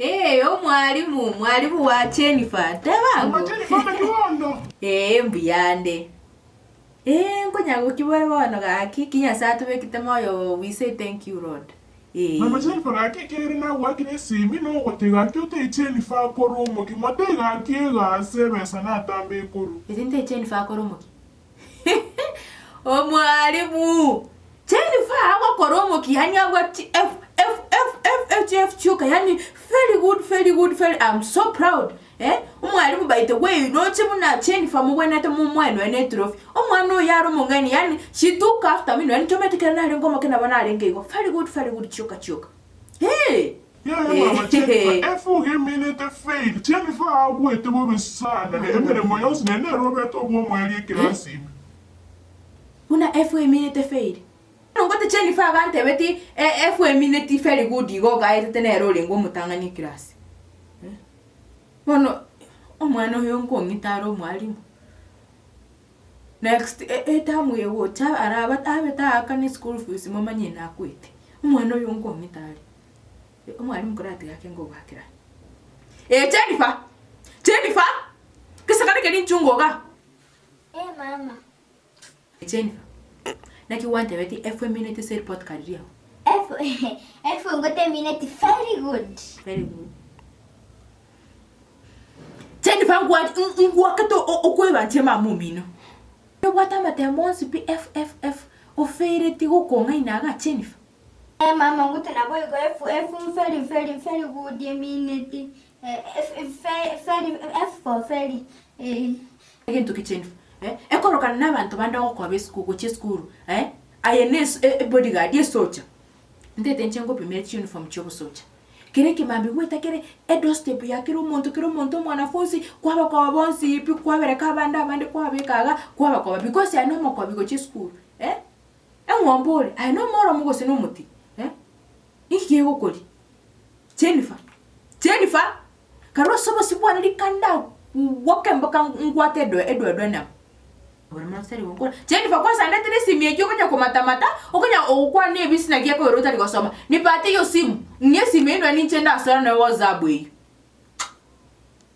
Ee, omwalimu, mwalimu wa Jennifer, Mama tebango. Jennifer naki bono? Ee, mbuyande. Ee, nkonya gokibore bono gaki, ki Nyasae atobekete moyo we say thank you Lord. Ee. Mama Jennifer gaki ekiagera nagoakire esimi nogote gaki otebie Jennifer akore omokia motebie gaki egasi ebesa natambe ekorwa. Eri ntebie Jennifer akore omokia. Omwalimu! Jennifer agokora omokia yaani abwati F, F, F, F, F, F chioka yaani very good, very good, very I'm so proud eh, omwalimu by the way noche buna Jennifer mobwenerete momoe nonya ne etrophy, omwana oyo are omong'aini yaani she took after me nonya ntomanyete ekero narenge omoke nabo narenge igo, very good, very good chioka chioka eh. Yaya mama Jennifer, efuga eminete fail, Jennifer agwete bobe sana na emeremo yonsi naende nere obete obwomoerio ekerasi ime. Buna efu eminete fail. Nongote Jennifer agantebeti efu emineti very good igo ogaetete nere orenge omotang'ani ekerasi. Bono omwana oyo nkong'ita are omwalimu. Next etamu egocha arabe abe taakane school fees momanye nakwete. Omwana oyo nkong'ita are. Omwalimu koratiga ake nkogwakera. Ee Jennifer! Jennifer! Gesakare keria inchungo igaa. Ee mama. Jennifer, naki gwantebetie F emineti ase report card riao? F, F ngote emineti very good. Very good. Jennifer ngwa- ngwakete okoebanchia mama omino. Obwate amatemo onsi pi F F F ofaileti gokong'aina igaa Jennifer. Ee mama ngote naboigo F F very very very good emineti F very F for very eh. Egento ki Jennifer eh ekorokana na abanto bande ogokoba esukuru gochia esukuru eh aye ne ebodyguard esocha ntete inche ngopimere chiuniform chia obosocha kere ekemambia goeta kere edoorstep ya kera omonto kera omonto omwanafunzi kwabakoba bonsi pi kwabereka abande abande kwabeka iga kwabakoba because aye na omokobi gochia esukuru eh. Eng'ombe ore, aye nomoromo gose nomoti? Eh? Ninki kegokoria? Jennifer, Jennifer! Karue ase obosio bwane rika ndagwoke mpaka ngwate edoe edoedoe enemo. Borimo tari gonkora. Jennifer kwanza ndetera esimi eyio okonya komatamata, okonya ogokwana ebisi naki ekobera otari gosoma. Nipatie eyo simu, ng'e esimi eyio nonya ninche ndasore nonya WhatsApp eyio.